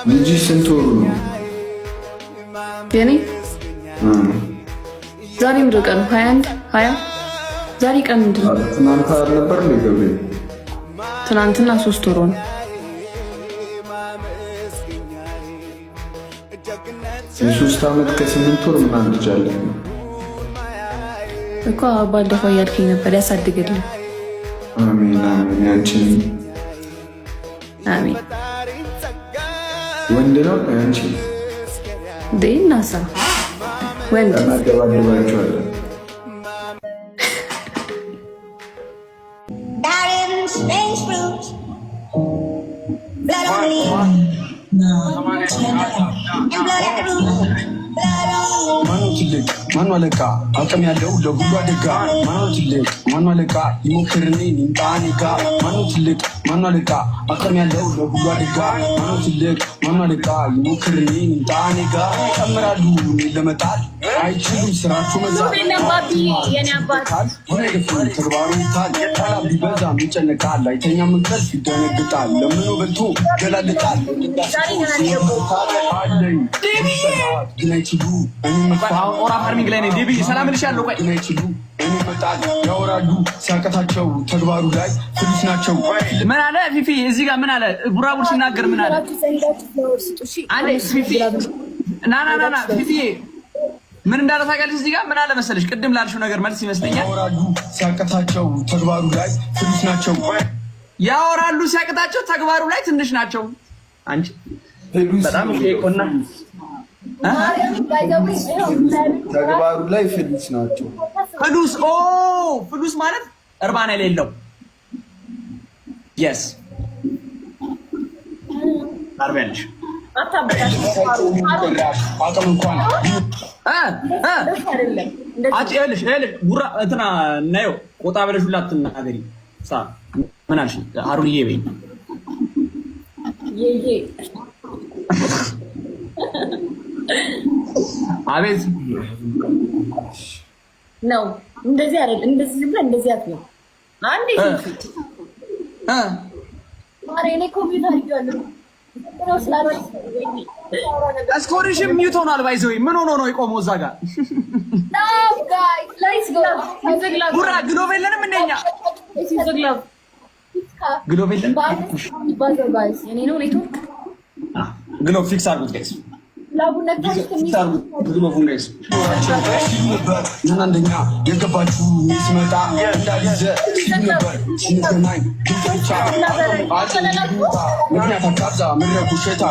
ልጅ ስንት ወሩ ነው? የኔ ዛሬ ምንድን ቀኑ? 21፣ 20። ዛሬ ቀን ምንድን ነው? ትናንት አልነበር እንደ ገብርኤል? ትናንትና 3 ወሩ ነው። የ3 ዓመት ከ8 ወር ምናምን ልጅ አለኝ። እኮ ባለፈው እያልከኝ ነበር። ያሳድግልን። አሜን አሜን። ያንቺን። አሜን። ወንድ ነው ያንቺ? እናሳ ወንድ። እናገባግባቸዋለን። Strange fruit, blood on the leaves, and blood at the root, blood on the ማነው ትልቅ? ማነው አለቃ? አቅም ያለው ለሁሉ አደጋ። ማነው ትልቅ? ማነው አለቃ? ይሞክርኔ ይምጣ እኔ ጋ። ማነው ትልቅ? ማነው አለቃ? አቅም ያለው ለሁሉ አደጋ። ማነው ትልቅ? ማነው አለቃ? ይሞክርኔ ይምጣ እኔ ጋ። ይጨምራሉ እኔን ለመጣል፣ አይችሉም፣ ስራቸው መዛል። ተግባሩ ይታል። ጠላት ቢበዛም ይጨነቃል፣ አይተኛም እንቅልፍ፣ ይደነግጣል። ለምኖ በልቶ ገላልጣል አለኝ ግን አይችሉ እኔ መግፋት። ኦራ farming ላይ ነኝ። ዴቢ ሰላም እልሻለሁ። ቆይ ግን አይችሉ እኔ መጣል። ያወራሉ ሲያቀታቸው፣ ተግባሩ ላይ ፍሉስ ናቸው። ምን አለ ፊፊ? እዚህ ጋር ምን አለ? ቡራቡር ሲናገር ምን አለ? አንዴ ፊፊ፣ ና ና ና ና ፊፊ፣ ምን እንዳለ ታውቂያለሽ? እዚህ ጋር ምን አለ መሰለሽ? ቅድም ላልሽው ነገር መልስ ይመስለኛል። ያወራሉ ሲያቀታቸው፣ ተግባሩ ላይ ፍሉስ ናቸው። ያወራሉ ሲያቅታቸው፣ ተግባሩ ላይ ትንሽ ናቸው። አንቺ በጣም ቆና። ተግባሩ ላይ ፍሉስ ናቸው። ፍሉስ፣ ኦ ፍሉስ ማለት እርባና የሌለው። Yes፣ ታርቢያለሽ። አቅም እንኳን አንቺ ይኸውልሽ ይኸውልሽ ጉራ እንትና ናየው ቆጣ ብለሽ ሁላ አትናገሪ። ሳ ምን አልሽ? ሀሩንዬ በይኝ። የዬ። አቤት። ነው እንደዚህ አይደል? እንደዚህ ዝም ብለህ እንደዚህ አትበል። አንዴ ማሬ፣ እኔ ኮምፒውተር አድርጌዋለሁ። Score ሽም mute ሆኗል። By the way ምን ሆኖ ነው የቆመው እዛ ጋር? ቡራ glove የለንም እንደኛ፣ glove የለንም። የኔ ነው ኔትወርክ። Glove fix አድርጉት guys፣ glove ኡን guys። ሲሉ ነበር ምን አንደኛ የገባችሁ ስመጣ እንዳልይዘ ሲሉ ነበር። ስንገናኝ ድምፅ ብቻ፣ ምክንያት አታብዛ፣ መድረኩ ሸታ።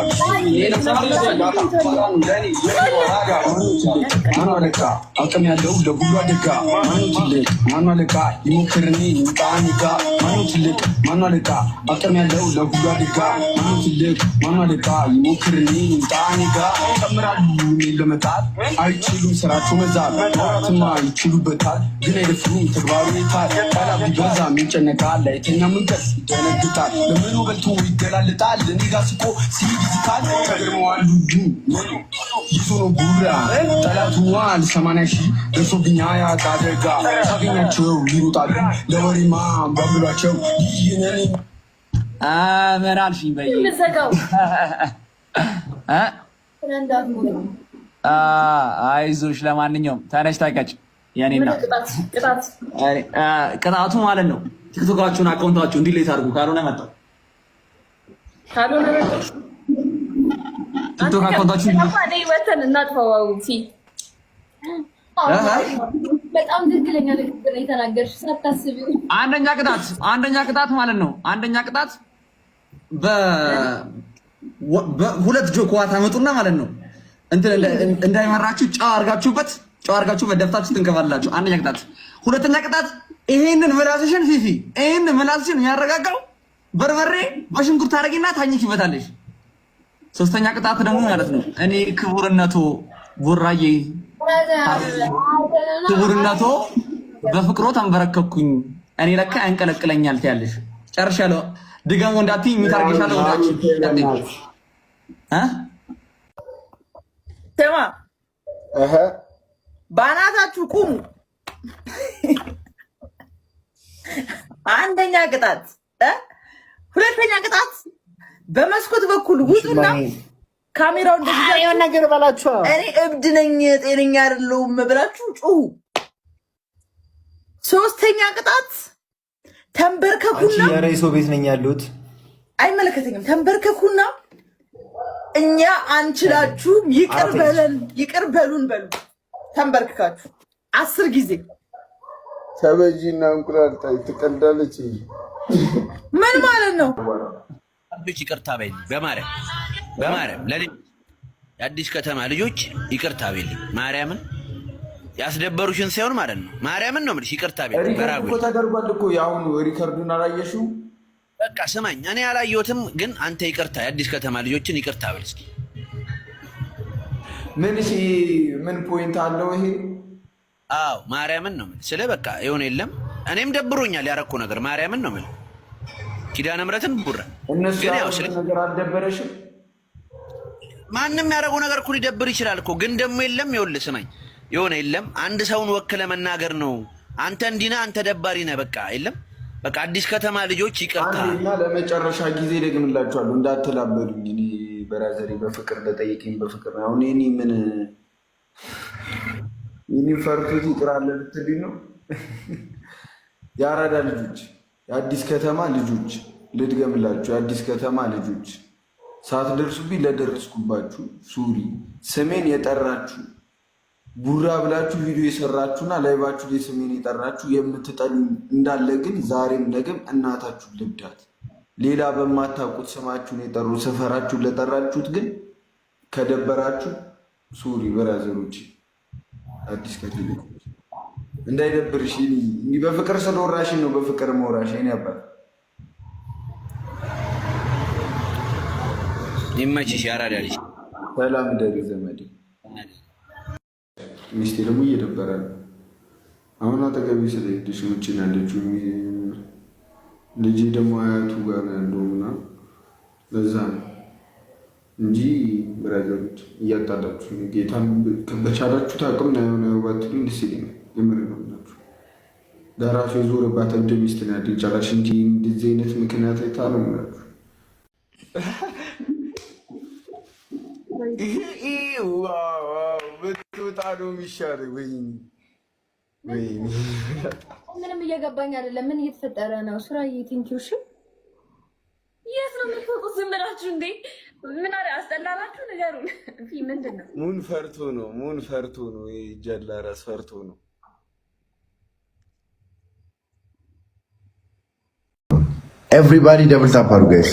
ማነው አለቃ? አቅም ያለው ለሁሉ አደጋ። ማነው ትልቅ? ማነው አለቃ? ይሞክርኔ ይምጣ እኔ ጋ። ማነው ትልቅ? ማነው አለቃ? አቅም ያለው ለሁሉ አደጋ። ማነው ትልቅ? ማነው አለቃ? ይሞክርኔ ይምጣ እኔ ጋ። ይጨምራሉ እኔን ለመጣል፣ አይችሉም፣ ስራቸው መዛል። ማውራትማ ይችሉበታል፣ ግን አይደፍሩም፣ ተግባሩ ይታል። ጠላት ቢበዛም ይጨነቃል፣ አይተኛም እንቅልፍ፣ ይደነግጣል። ለምኖ በልቶ ይገላልጣል። እኔ ጋ ስቆ ሲሄድ ይዝታል። ተገርመዋል። ይዞ ነው ጉራ ጠላቱ ዋል 80,000 ደርሶብኛ ያውቅ አደጋ። ሳገኛቸው ይሮጣሉ፣ ለወሬማ ባብሏቸው ይህንን ምን አልሽኝ? በይ። የምዘጋው። እ አይዞሽ። ለማንኛውም ተነሽ ታቀጭ የኔና ቅጣቱ ማለት ነው ቲክቶካችሁን account ኣችሁን delete አድርጉ። ካልሆነ መጣው። ካልሆነ ቲክቶክ account ኣችሁን ወተን እናጥፋው። በጣም ትክክለኛ ንግግር ነው የተናገርሽ ሳታስቢው። አንደኛ ቅጣት ማለት ነው። አንደኛ ቅጣት በሁለት ጆክ ውሃ ታመጡና ማለት ነው እንትን እንዳይመራችሁ ጨው አድርጋችሁበት ደፍታችሁ ትንከባላችሁ። አንደኛ ቅጣት። ሁለተኛ ቅጣት ይሄንን ምላስሽን ፊፊ፣ ይሄንን ምላስሽን የሚያረጋጋው በርበሬ በሽንኩርት ታደርጊና ታኝኪበታለሽ። ሶስተኛ ቅጣት ደግሞ ማለት ነው እኔ ክቡርነቶ ቡራዬ፣ ክቡርነቶ በፍቅሮ ተንበረከኩኝ፣ እኔ ለካ ያንቀለቅለኛል ትያለሽ። ጨርሻለሁ። ድገሞ እንዳትዪ የሚታርጌሻለሁ። ወዳችሁ እ ስማ፣ በአናታችሁ ቁሙ። አንደኛ ቅጣት፣ ሁለተኛ ቅጣት በመስኮት በኩል ውጡና ካሜራው እንደዚህ የሆነ ነገር በላችሁ። እኔ እብድ ነኝ ጤነኛ አይደለሁም ብላችሁ ጩሁ። ሶስተኛ ቅጣት ተንበርከኩና፣ ኧረ የሰው ቤት ነኝ ያለሁት። አይመለከተኝም። ተንበርከኩና እኛ አንችላችሁም ይቅር በለን ይቅር በሉን በሉ። ተንበርክካችሁ 10 ጊዜ። ተበጂና እንቁላል ጣይ ትቀልዳለች። ምን ማለት ነው? ልጆች ይቅርታ በይልኝ፣ በማርያም በማርያም ለልጅ የአዲስ ከተማ ልጆች ይቅርታ በይልኝ። ማርያምን ያስደበሩሽን ሳይሆን ማለት ነው። ማርያምን ነው የምልሽ። ይቅርታ በይልኝ። Record እኮ ተደርጓል እኮ የአሁኑ record ኡን አላየሽው? በቃ ስማኝ፣ እኔ አላየሁትም፣ ግን አንተ ይቅርታ የአዲስ ከተማ ልጆችን ይቅርታ በል እስኪ። ምን እሺ፣ ምን point አለው ይሄ? አዎ ማርያምን ነው የምልህ። ስለ በቃ የሆነ የለም እኔም ደብሮኛል ያረኩ ነገር ማርያምን ነው የምልህ። ኪዳነ ምሕረትን ቡራ እነሱ ግን ያው ያደረጉት ነገር አልደበረሽም? ማንም ያደረገው ነገር እኮ ሊደብር ይችላል እኮ፣ ግን ደግሞ የለም ይኸውልህ፣ ስማኝ የሆነ የለም አንድ ሰውን ወክለ መናገር ነው። አንተ እንዲህ ነህ፣ አንተ ደባሪ ነህ፣ በቃ የለም በቃ አዲስ ከተማ ልጆች ይቅርታ። አንዴና ለመጨረሻ ጊዜ ደግምላችኋለሁ፣ እንዳትላበዱኝ። እኔ brother ኤ በፍቅር ለጠየቀኝ በፍቅር ነው። አሁን እኔ ምን እኔ ፈርቶት ይቅራል ልትሉኝ ነው? የአራዳ ልጆች፣ የአዲስ ከተማ ልጆች ልድገምላችሁ፣ የአዲስ ከተማ ልጆች ሳትደርሱብኝ ለደረስኩባችሁ sorry። ስሜን የጠራችሁ ቡራ ብላችሁ ቪዲዮ የሰራችሁና live ኣችሁ ላይ ስሜን የጠራችሁ የምትጠሉ እንዳለ ግን ዛሬም ነገም እናታችሁ ልብዳት። ሌላ በማታውቁት ስማችሁን የጠሩ ሰፈራችሁን ለጠራችሁት ግን ከደበራችሁ sorry brother ኦች፣ አዲስ ከተማ እንዳይደብርሽ እንዲህ በፍቅር ስለወራሽን ነው በፍቅር መውራሽ ኔ አባት ይመችሽ የአራዳ ልጅ። ሰላም ደሪ ዘመዴ። ሚስቴ ደግሞ እየደበረ ነው አሁን አጠገቤ ስለሄደች ውጭ ነው ያለችው። ልጄ ደግሞ አያቱ ጋር ነው ያለው ምናምን ለዛ ነው እንጂ brother ኦች እያጣላችሁ ነው። ጌታን በቻላችሁት አቅም ነው የሆነ ባትሉኝ ደስ ይለኛል። የምር ነው የምላችሁ። ለራሱ የዞረባት እብድ ሚስት ነው ያለኝ ጨራሽ እንጂ እንደዚህ አይነት ምክንያት አይታ ነው የምላችሁ። ብትወጣ ነው የሚሻለው። ወይኔ ወይኔ፣ ምንም እየገባኝ አይደለም። ምን እየተፈጠረ ነው? ሱራዬ thank you። እሺ የት ነው የምትወጡት? ዝም ብላችሁ እንዴ? ምን አለ አስጠላላችሁ? ንገሩን። ፊ ምንድን ነው? ሙን ፈርቶ ነው፣ ሙን ፈርቶ ነው፣ ጀላ ራስ ፈርቶ ነው። Everybody double tap አድርጉ guys።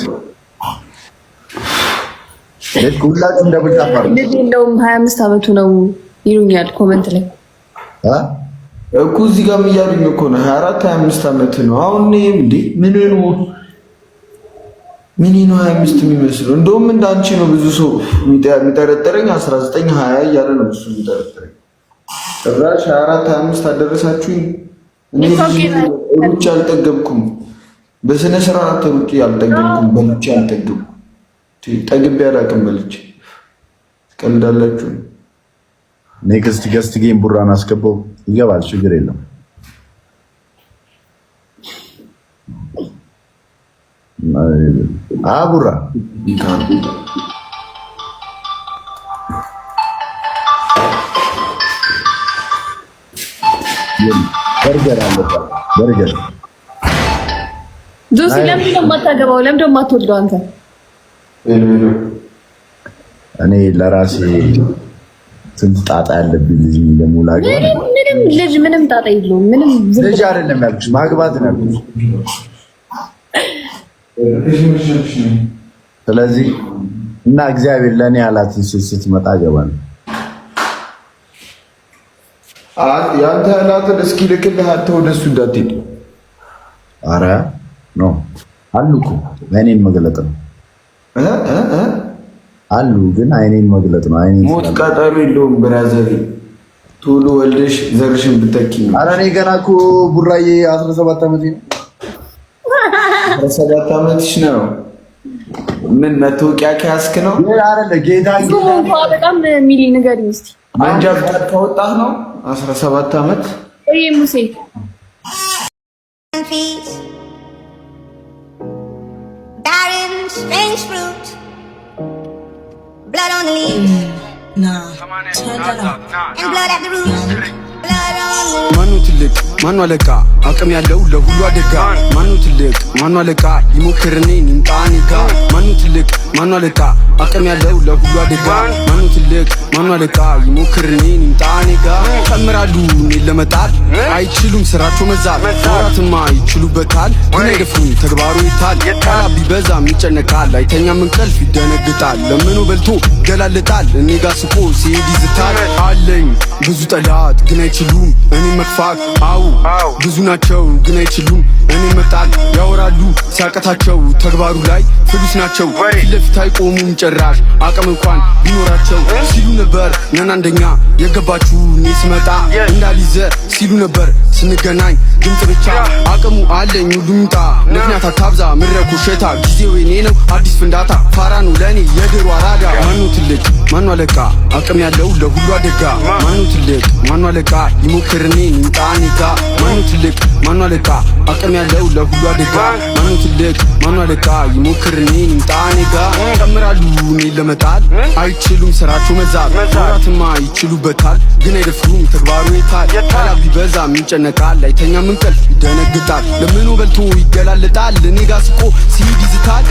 ሁላችሁም double tap አድርጉ። ልጅ የለውም 25 ዓመቱ ነው ይሉኛል comment ላይ እኮ እዚህ ጋርም እያሉኝ እኮ ነው። 24 25 ዓመት ነው አሁን። እንዴ ምን ነው ምን ነው 25 የሚመስለው? እንደውም እንዳንቺ ነው ብዙ ሰው የሚጠረጠረኝ 19 20 እያለ ነው እሱ የሚጠረጠረኝ። ጭራሽ 24 25 አደረሳችሁኝ። እኔ ሩጬ አልጠገብኩም፣ በስነ ስርዓት ሩጬ አልጠገብኩም፣ በልቼ አልጠገብኩም። ጠግቤ አላውቅም በልቼ። ትቀልዳላችሁ። Next guest game ቡራን አስገባው ይገባል፣ ችግር የለም። ቡራ በርገር አለባት በርገር። ጆሲ ለምንድን ነው የማታገባው? ለምንድን ነው የማትወልደው አንተ? እኔ ለራሴ ስንት ጣጣ ያለብኝ ልጅ ደግሞ ላግባ። ምንም ልጅ ምንም ጣጣ የለውም። ምንም ልጅ አይደለም ያልኩሽ ማግባት ነው ያልኩሽ። ስለዚህ እና እግዚአብሔር ለእኔ ያላትን ሴት ስትመጣ እገባለሁ። ያንተ ያላትን እስኪ ልክልህ አንተ ወደ እሱ እንዳትሄድ። ኧረ no አሉ እኮ አይኔን መግለጥ ነው አሉ ግን አይኔን መግለጥ ነው። አይኔን ሞት ቀጠሮ የለውም brother ኤ፣ ቶሎ ወልደሽ ዘርሽን ብተኪ ነው። ኧረ እኔ ገና እኮ ቡራዬ 17 ዓመቴ ነው። 17 ዓመትሽ ነው? ምን መታወቂያ ከያዝክ ነው? አይደለ ጌታ በጣም ሚሊ ንገሪኝ እስኪ። መንጃ ፈቃድ ካወጣህ ነው 17 ዓመት። ወይ ሙሴ Trees, barren, strange fruit, blood on on the leaves and blood at the roots. Blood on the ማኑ ትልቅ ማኑ አለቃ አቅም ያለው ለሁሉ አደጋ። ማኑ ትልቅ ማኑ አለቃ ይሞክር እኔን ይምጣ እኔ ጋ። ማኑ ትልቅ ማኑ አለቃ አቅም ያለው ለሁሉ አደጋ። ማኑ ትልቅ ማኑ አለቃ ይሞክር እኔን ይምጣ እኔ ጋ። ጨምራሉ እኔን ለመጣል አይችሉም፣ ስራቸው መዛል። ማውራትማ ይችሉበታል ግን አይደፍሩም፣ ተግባሩ ይታል። ቃላት ቢበዛም ይጨነቃል፣ አይተኛም እንቅልፍ ይደነግጣል። ለምኖ በልቶ ይገላልጣል፣ እኔ ጋ ስቆ ሲሄድ ይዝታል። አለኝ ብዙ ጠላት ግን አይችሉም እኔ መግፋት። አው ብዙ ናቸው ግን አይችሉም እኔ መጣል። ያወራሉ ሲያቀታቸው፣ ተግባሩ ላይ ፍሉስ ናቸው። ፊት ለፊት አይቆሙም ጭራሽ አቅም እንኳን ቢኖራቸው። ሲሉ ነበር ነን አንደኛ የገባችሁ፣ እኔ ስመጣ እንዳሊዘ ሲሉ ነበር፣ ስንገናኝ ድምፅ ብቻ። አቅሙ አለኝ ሁሉም ይምጣ፣ ምክንያት አታብዛ ምድረ ኮሸታ። ጊዜው የኔ ነው፣ አዲስ ፍንዳታ። ፋራ ነው ለእኔ የድሮ አራዳ። ማኑ ትልቅ ማኑ አለቃ አቅም ያለው ለሁሉ አደጋ። ማኑ ትልቅ ማኑ አለቃ ይሞክር እኔን ይምጣ እኔ ጋ። ማኑ ትልቅ ማኑ አለቃ አቅም ያለው ለሁሉ አደጋ። ማኑ ትልቅ ማኑ አለቃ ይሞክር እኔን ይምጣ እኔ ጋ። ጨምራሉ እኔን ለመጣል አይችሉም፣ ስራቸው መዛል። ማውራትማ ይችሉበታል ግን አይደፍሩም፣ ተግባሩ የታል? ቃላት ቢበዛም ይጨነቃል፣ አይተኛም እንቅልፍ ይደነግጣል። ለምኖ በልቶ ይገላልጣል፣ እኔ ጋ ስቆ ሲሄድ ይዝታል።